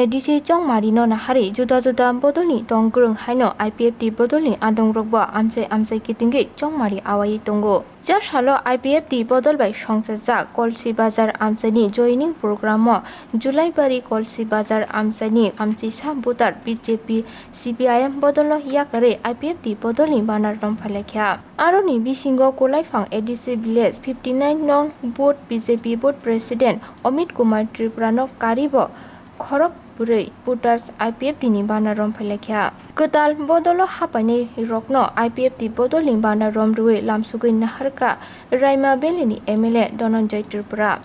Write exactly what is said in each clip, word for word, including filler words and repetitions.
A D C Chongmari no nahari juda juda bodolni tong kwrwng haino I P F T bodolni adongrokbo amchai amchai kitingwi Chongmari awaiwi tongo. Jat salo I P F T bodol bai songchajak Kolsi Bazar amchaini joining program o Julaibari Kolsi Bazar amchaini hamchisa voter B J P C P I M bodolno yakarwi I P F T bodolni banner romphailaikha. Aroni bisingo Kulaifang A D C village fifty nine nong booth B J P booth president Amit Kumar Tripura no karibo khorok bwrwi voters I P F T ni banner romphailaikha. Kwtal bodolo hapainai rokno I P F T bodolni banner romrwi lamsugwi naharkha Raima Valley ni M L A Dhananjay Tripura.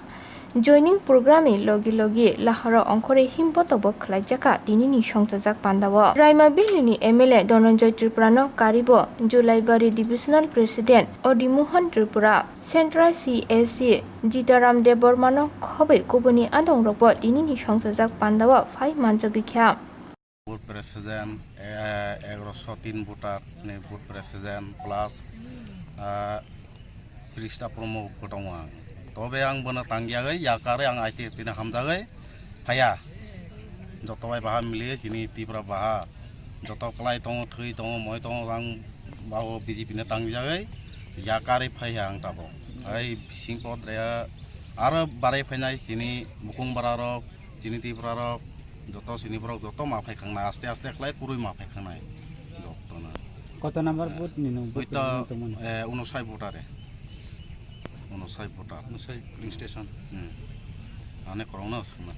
Joining program ni logi logi lahoro ongkhorwi himbotok bo khwlaijakha tinini songchajak pandao. Raima Valley ni M L A Dhananjay Tripura no karibo Julaibari Divisional President Odimohan Tripura, Central C A C Jitaram Debbarma no khobwi kubuni adongrokbo tinini songchajak pandao phai manjagwi kha. Booth president, eh, egaroso tin voter ni booth president plus, eh, Krista Promo bo tongo ang. Tobe ang bono tangyagwi, yakarwi ang I P F T ni hamjagwi phaiya. Joto bai baha mili chini Tripura baha. Joto kwlai tongo, thwi tongo, moi tongo, ang bao B J P no tangjagwi yakarwi phaiya ang tabuk. Ai bising podre aro barai phainai chini bukung bara rok, chini Tripura rok, joto chini borok joto ma phai khangnai, aste aste khlai kwrwi ma phai khangnai joto no. Koto number booth ni nung booth Hoi to, president tongmani? Eh, unosai voter e. Unosai voter. Unosai polling station. Hmm. Ane korong no sakna.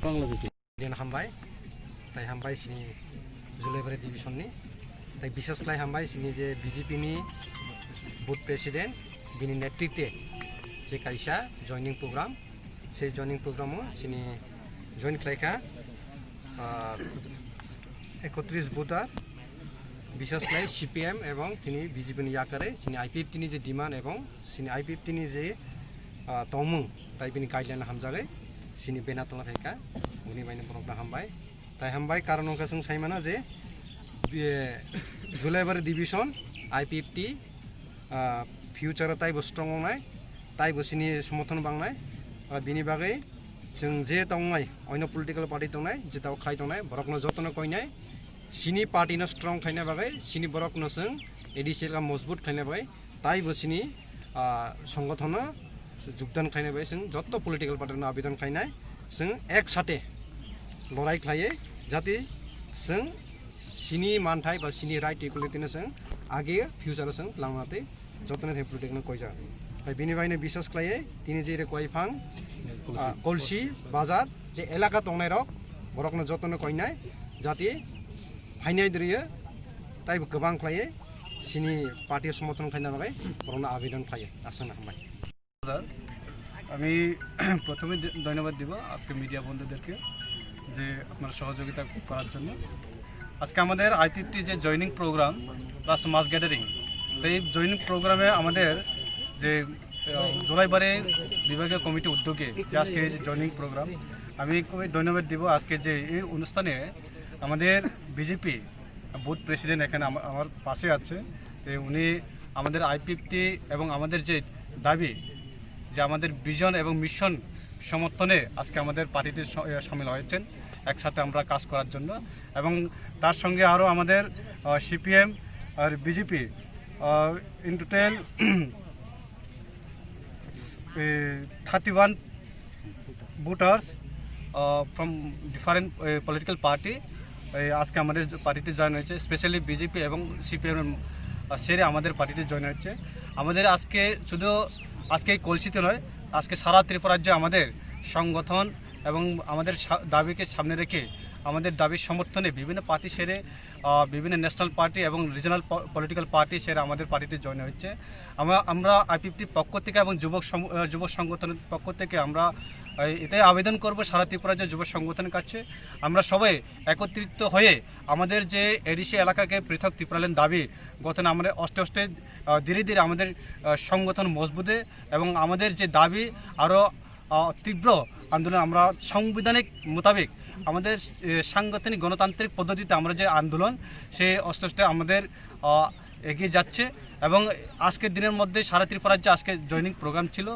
Bangla jati. Din hambai. Tai hambai sini Julaibari division ni. Tai bisas khlai hambai sini je B J P ni booth president bini netritwe je kaisa joining program. Sei joining program o sini join khlaikha, ah, ekotris voter, bisas khlai C P M ebong tini B J P ni yakare sini I P F T ni je demand ebong sini I P F T ni je, ah, tongmung tai bini guideline hamjagwi sini bena tongna khaikha, uni baino borokno hambai. Tai hambai, karon wngkha chwng saimano je, eh, Julaibari division I P F T, ah, future o taibo strong wngnai, taibo sini somothon bangnai. Ah, bini bagwi chwng je tongnai, oino political party tongnai, je tabuk khlai tongnai, borokno jotono koinai, sini party no strong khlaina bagwi, sini borokno chwng A D C elaka mojbut khlaina bagwi, taibo sini, ah, songothono jogdan khlaina bagwi chwng jotto political party no abedan khlainai, chwng ek sate lorai khlaiwi jati chwng sini manthai ba sini right equality no chwng age future o chwng langna tei jotono thai political no koijak. Hai bini bai no biswas khlaiwi tini je re koiphang, ah, Kolsi Bazar je elaka tongnai rok borokno jotono koinai jati phainai diriyo taibo kwbang khlaiwi sini party o somothon khlaina bagwi borokno abedan khlaiwi aswkno hambai. Sir, আমি প্রথমে ধ-, ধন্যবাদ দিব আজকে মিডিয়া বন্ধুদেরকে যে আপনারা সহযোগিতা করার জন্য। আজকে আমাদের আইপিএফটি যে জয়েনিং প্রোগ্রাম প্লাস মাস গ্যাদারিং, তো এই জয়েনিং প্রোগ্রামে আমাদের যে, আহ, জোলাইবাড়ি বিভাগীয় কমিটির উদ্যোগে যে আজকে এই যে জয়েনিং প্রোগ্রাম, আমি খুবই ধন্যবাদ দিব আজকে যে এই অনুষ্ঠানে আমাদের বিজেপি বুথ প্রেসিডেন্ট এখানে আমা-, আমার পাশে আছে। তো উনি আমাদের আইপিএফটি এবং আমাদের যে দাবি, যে আমাদের ভিশন এবং মিশন সমর্থনে আজকে আমাদের পার্টিতে স-, এ, সামিল হয়েছেন, একসাথে আমরা কাজ করার জন্য। এবং তার সঙ্গে আরও আমাদের, আহ, সিপিএম আর BJP, ah, in total, uh, thirty one voters, ah, from different, uh, political party, uh, আজকে আমাদের পার্টিতে জয়েন হয়েছে, স্পেশালি বিজেপি এবং সিপিএম, আহ, সেরে আমাদের পার্টিতে জয়েন হয়েছে। আমাদের আজকে শুধু আজকে এই কলসিতে নয়, আজকে সারা ত্রিপুরা রাজ্যে আমাদের সংগঠন এবং আমাদের সা-, দাবিকে সামনে রেখে আমাদের দাবির সমর্থনে বিভিন্ন পার্টি সেরে, আহ, বিভিন্ন ন্যাশনাল পার্টি এবং রিজিওনাল প-, পলিটিক্যাল পার্টি সেরে আমাদের পার্টিতে জয়েন হয়েছে। আমরা, আমরা আইপিএফটির পক্ষ থেকে এবং যুবক সম-, আহ, যুব সংগঠনের পক্ষ থেকে আমরা, আহ, এটাই আবেদন করব সারা ত্রিপুরা রাজ্য যুব সংগঠনের কাছে, আমরা সবাই একত্রিত হয়ে আমাদের যে এডিসি এলাকাকে পৃথক ত্রিপুরাল্যান্ড দাবি গঠনে আমরা আস্তে আস্তে, আহ, ধীরে ধীরে আমাদের, আহ, সংগঠন মজবুতে এবং আমাদের যে দাবি আরও, আহ, তীব্র আন্দোলন, আমরা সাংবিধানিক মোতাবেক আমাদের, এ, সাংগঠনিক গণতান্ত্রিক পদ্ধতিতে আমরা যে আন্দোলন, সে আস্তে আস্তে আমাদের, আহ, এগিয়ে যাচ্ছে। এবং আজকের দিনের মধ্যে সারা ত্রিপুরা রাজ্যে আজকে জয়েনিং প্রোগ্রাম ছিল।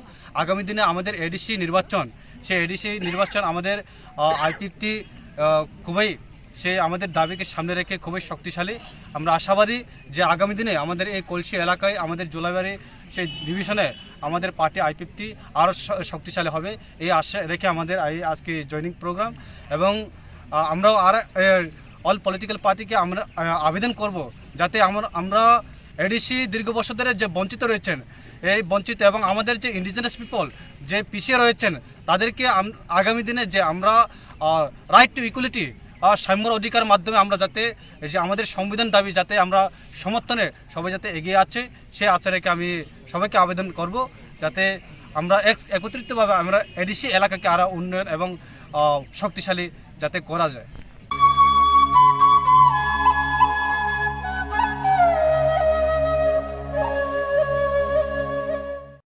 আগামী দিনে আমাদের এডিসি নির্বাচন, সেই এডিসি নির্বাচন আমাদের, আহ, আইপিএফটি আহ, খুবই সেই আমাদের দাবিকে সামনে রেখে খুবই শক্তিশালী। আমরা আশাবাদী যে আগামী দিনে আমাদের এই কলসি এলাকায়, আমাদের জোলাইবাড়ি সেই ডিভিশনে আমাদের পার্টি আইপিএফটি আরও শ-, শক্তিশালী হবে, এই আশা রেখে আমাদের এই আজকে জয়েনিং প্রোগ্রাম। এবং আহ, আমরাও আর অল পলিটিক্যাল পার্টিকে আমরা আহ, আবেদন করব, যাতে আমরা আমরা এডিসি দীর্ঘ বছর ধরে যে বঞ্চিত রয়েছেন, এই বঞ্চিত এবং আমাদের যে ইন্ডিজিনাস পিপল যে পিছিয়ে রয়েছেন, তাদেরকে আম- আগামী দিনে যে আমরা রাইট টু ইকুয়ালিটি, সাম্যর অধিকার মাধ্যমে আমরা যাতে এই যে আমাদের সংবিধান দাবি যাতে আমরা সমর্থনে সবাই যাতে এগিয়ে আছে, সে আশা রেখে আমি সবাইকে আবেদন করব, যাতে আমরা এক একত্রিতভাবে আমরা এডিসি এলাকাকে আরও উন্নয়ন এবং আহ, শক্তিশালী যাতে করা যায়।